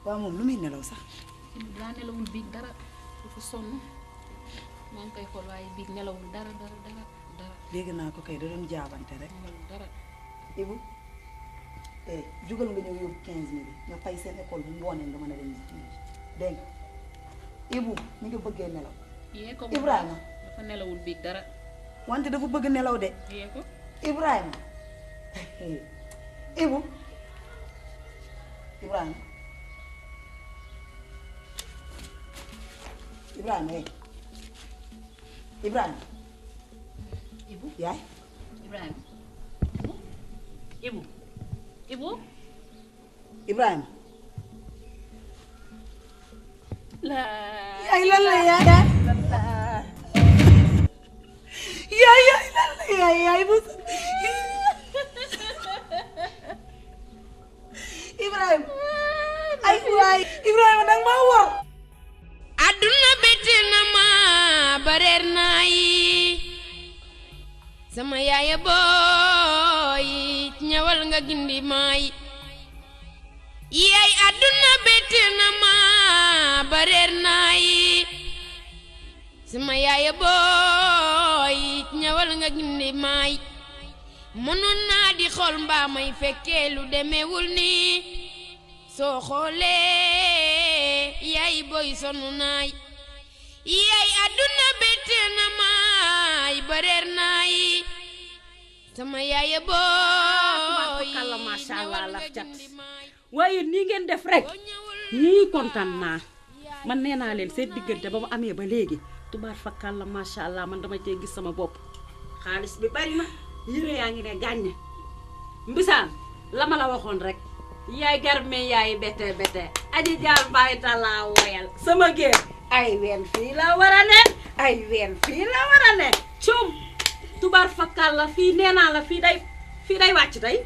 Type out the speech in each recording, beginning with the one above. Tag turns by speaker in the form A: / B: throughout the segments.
A: waaw moom lu muy nelaw sax.
B: daa nelawul biig dara dafa sonn maa ngi koy xool waaye biig nelawul dara.
A: dégg naa ko kay da doon jaabante rek.
B: nelawul dara.
A: Ibu jugal nga ñëw yóbbu 15 000 nga fay seen école bu ngoonee nga mën a dem dégg nga Ibu mi ngi bëggee nelaw.
B: yee ko
A: Ibrahima
B: dafa nelawul biig dara.
A: wante dafa bëgg nelaw de.
B: yee ko
A: Ibrahima Ibu Ibrahima Ibrahima
B: Ibu
A: yaay
B: Ibrahima Ibu
A: Ibrahima
B: yaay
A: lan la yaay yaay lan la yaay bu Ibrahima ay waay Ibrahima danga maa war.
C: Aduna bette na ma bareer naa yi sama yaaya booy ñëwal nga gindi maay yaay aduna bette na ma bareer naa yi sama yaaya booy ñëwal nga gindi maay mënoon naa di xool mbaa may fekkee lu demewul nii soo xoolee yaay booy sonu naay yaay aduna bette na maay bareer naay sama yaaya booy
D: kala masha Allah laf cat waaye nii ngeen def rek ñii kontaan naa man nee naa leen seen diggante ba mu amee ba léegi tubaar fa kala masha Allah man dama cee gis sama bopp xaalis bi bari na yére yaa ngi ne gàññe mbisaan la ma la waxoon rek yaay garme yaay bete aji jaar mbaay talaa woyal sama géer ay ween fii la war a ne ay ween fii la war a ne cum tubaar fakkal la fii nee naa la fii day wàcc tey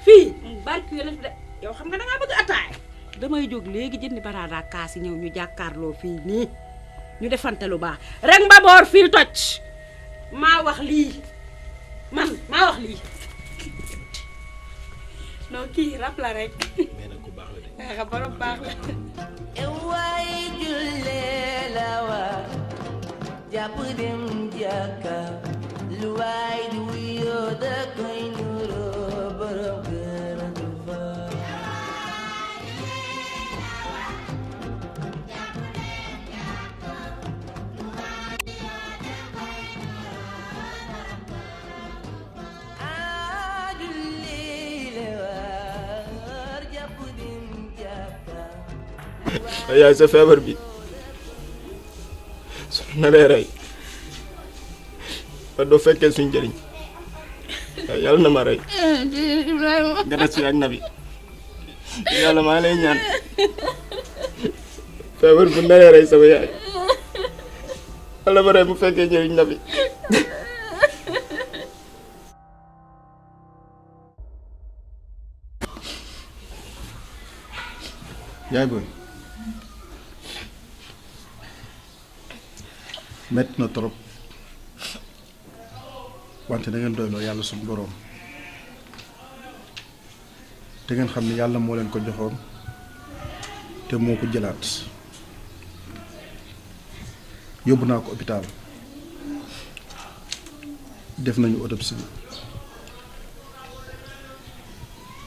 D: fii barki yo de yow xam nga dangaa bëgg ataay damay jóg léegi jëndi baraada kaas yi ñëw ñu jàkkaarloo fii nii ñu defante lu baax rek mbaboor fii toj maa wax lii man maa wax lii non kii rap la rek.
E: mais nag ku baax la de.
D: ah borom baax la.
F: waay jullee la waa jàpp dem jàkka lu waay du yoo da koy nuroo borom kër du fa.
E: yaay sa feebar bi su naree rey ba doo fekkee suñ njëriñ yàlla na ma rey nga des fi ak nabi yàlla maa lay ñaan feebar bu naree rey sama yaay yàlla ma rey bu fekkee njëriñ nabi yaay booy metti na trop wante da ngeen doyloo yàlla suñu boroom te ngeen xam ne yàlla moo leen ko joxoon te moo ko jëlaat yóbbu naa ko hôpital def nañu autopsie bi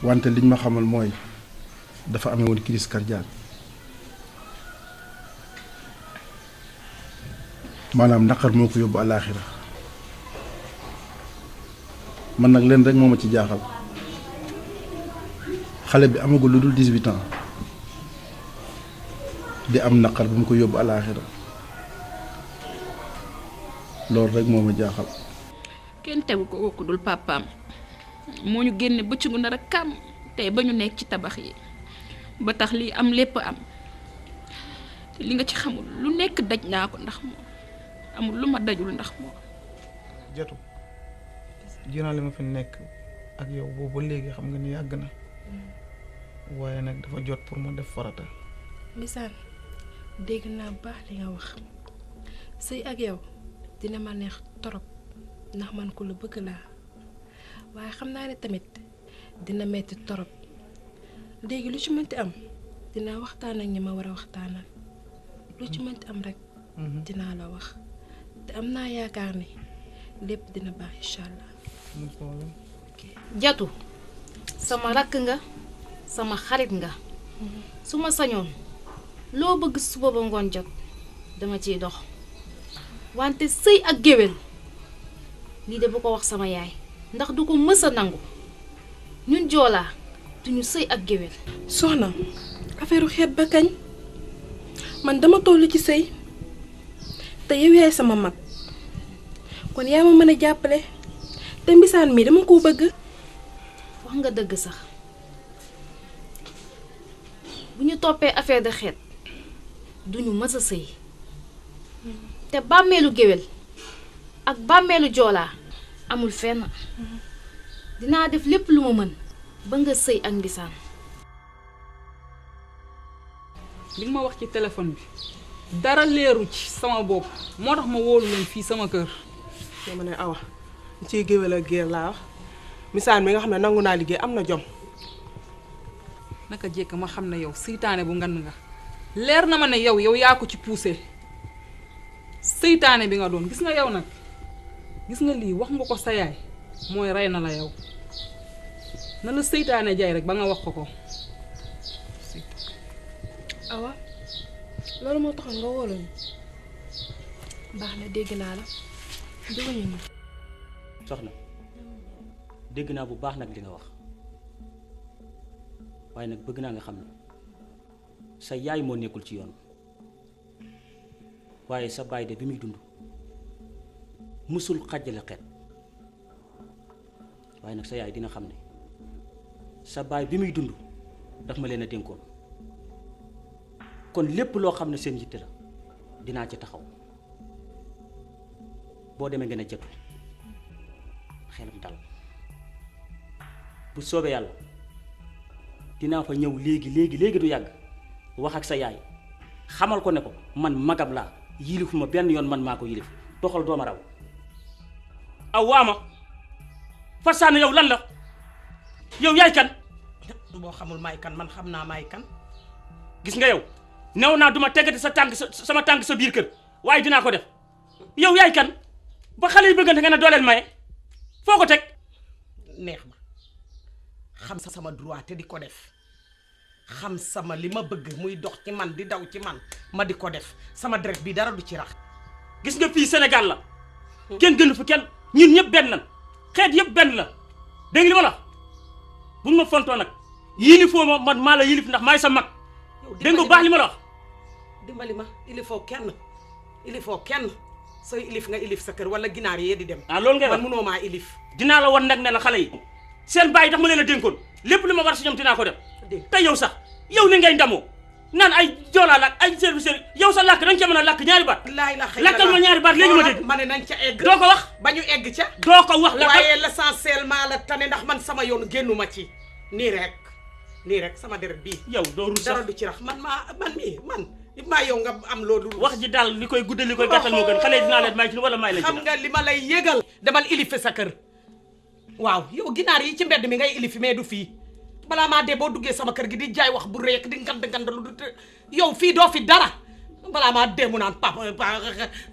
E: wante liñ ma xamal mooy dafa amee woon crise cardiaque maanaam naqar moo ko yóbbu àllaaxira man nag leen rek moo ma ci jaaxal xale bi amagul lu dul 18 ans di am naqar bu mu ko yóbbu àllaaxira loolu rek moo ma jaaxal.
B: kenn tegu ko ku dul papaam moo ñu génne bëccëgu nar a kam tey ba ñu nekk ci tabax yi ba tax lii am lépp am te li nga ci xamul lu nekk daj naa ko ndax moom amul lu ma dajul ndax moom.
G: Jatu dinaa li ma fi nekk ak yow boobu ba léegi xam nga ni yàgg na waaye nag dafa jot pour ma def farata.
H: Mbisaan dégg naa baax li nga wax sëy ak yow dina ma neex torop ndax man ku la bëgg laa waaye xam naa ne tamit dina metti torop léegi lu ci mënti am dinaa waxtaan ak ñi ma war a waxtaanal lu ci mënti am rek dinaa la wax te am naa yaakaar ni lépp dina baax incha allah.
I: Jatu sama rakk nga sama xarit nga su ma sañoon loo bëgg suba ba ngoon jot dama ciy dox wante sëy ak géwél lii de bu ko wax sama yaay ndax du ko mës a nangu ñun joolaa duñu sëy ak géwél.
H: soxna affaire xeet ba kañ man dama toll ci sëy te yow yaay sama mag kon yaa ma mën a jàppale te mbisaan mi dama koo bëgg.
I: wax nga dëgg sax bu ñu toppee affaire de xeet duñu mës a sëy te bàmmeelu géwél ak bàmmeelu joolaa amul fenn dinaa def lépp lu ma mën ba nga sëy ak mbisaan.
J: li nga ma wax ci téléphone bi dara leeru ci sama bopp moo tax ma wóolu leen fii sama kër.
K: dama ne awa ciy géwél ak géer laa wax misaan mi nga xam ne nangu naa liggéey am na jom.
J: naka jekk ma xam ne yow seytaane bu ngan nga leer na ma ne yow yaa ko ci poussé seytaane bi nga doon gis nga yow nag gis nga lii wax nga ko sa yaay mooy rey na la yow na la seytaane jaay rek ba nga wax ko.
H: awa loolu moo taxoon nga wóolu ñu baax na dégg naa la duguñu ñu.
L: soxna dégg naa bu baax nag li nga wax waaye nag bëgg naa nga xam ne sa yaay moo nekkul ci yoon waaye sa baay de bi muy dund musul xàjjale xeet waaye nag sa yaay dina xam ne sa baay bi muy dund daf ma leen a dénkoon kon lépp loo xam ne seen yitte la dinaa ci taxaw boo demee ngeen a Jatu xelam dal bu soobee yàlla dinaa fa ñëw léegi du yàgg wax ak sa yaay xamal ko ne ko man magam laa yilifuma benn yoon man maa ko yilif doxal dooma raw aw waama farsaane yow lan la yow yaay kan
K: du boo xamul maay kan man xam naa maay kan.
L: gis nga yow new naa duma teggati sa tànk sama tànk sa biir kër waaye dinaa ko def yow yaay kan ba xale yi bëggante nga ne dooleel maye foo ko teg.
K: neex ma xam sama droit te di ko def xam sama li ma bëgg muy dox ci man di daw ci man ma di ko def sama deret bi dara du ci rax.
L: gis nga fii Sénégal la kenn gënu fi kenn ñun ñëpp benn lan xeet yëpp benn la dégg li ma la buñ ma fontoo nag yilifoo ma man maa la yilif ndax maay sa mag dégg nga baax li ma la wax.
K: dimbali ma ilifoo kenn sooy ilif nga ilif sa kër wala ginaar yee di dem.
L: loolu ngay
K: man munoo maa ilif.
L: dinaa la wan nag ne la xale yi seen bàyyi tax ma leen a dénkoon lépp li ma war si ñoom dinaa ko def. te yow sax yow ni ngay ndamoo naan ay joolaa la ay service yow sa làkk dañ ca mën a làkk ñaari baat. lakkal ma ñaari baat léegi ma dégg.
K: ma ne nañ ca egg.
L: doo ko wax
K: ba ñu egg ca.
L: doo ko wax
K: waaye l'essentiellement la tane ndax man sama yoon génnuma ci nii rek sama deret bii.
L: yow doo rus sax
K: dara du ci rax man maa yow nga am loolu.
L: wax ji daal li koy guddal li koy gàttal moo gën xale yi dinaa leen may ci wala may la ci.
K: xam nga li ma lay yëgal. demal ilifi sa kër waaw yow ginaar yi ci mbedd mi ngay ilifi mais du fii balaa maa dee boo duggee sama kër gi di jaay wax bu reek di ngand lu du yow fii doo fi dara balaa maa dee mu naan papa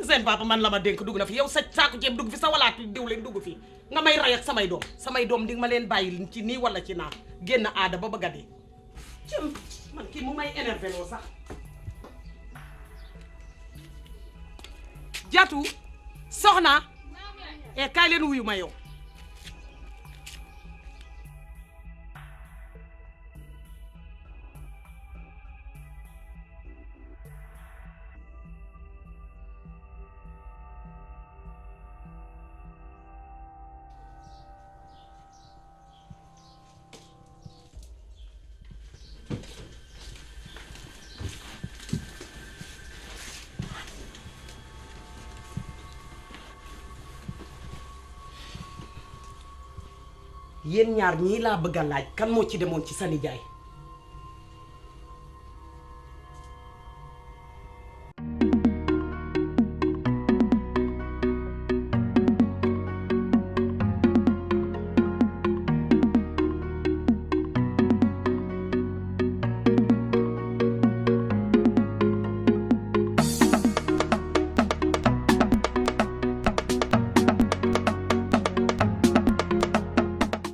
K: seen papa man la ma dénk dugg na fi yow sa saako ceeb dugg fi sa walaatu diwlin dugg fi nga may ray ak samay doom di nga ma leen bàyyi ci nii wala ci naa génn aada ba bëgg a dee cëm man kii mu may énervé loo sax. Jatu soxna kaay leen wuyu ma yow. yéen ñaar ñii laa bëgg a laaj kan moo ci demoon ci sa nijaay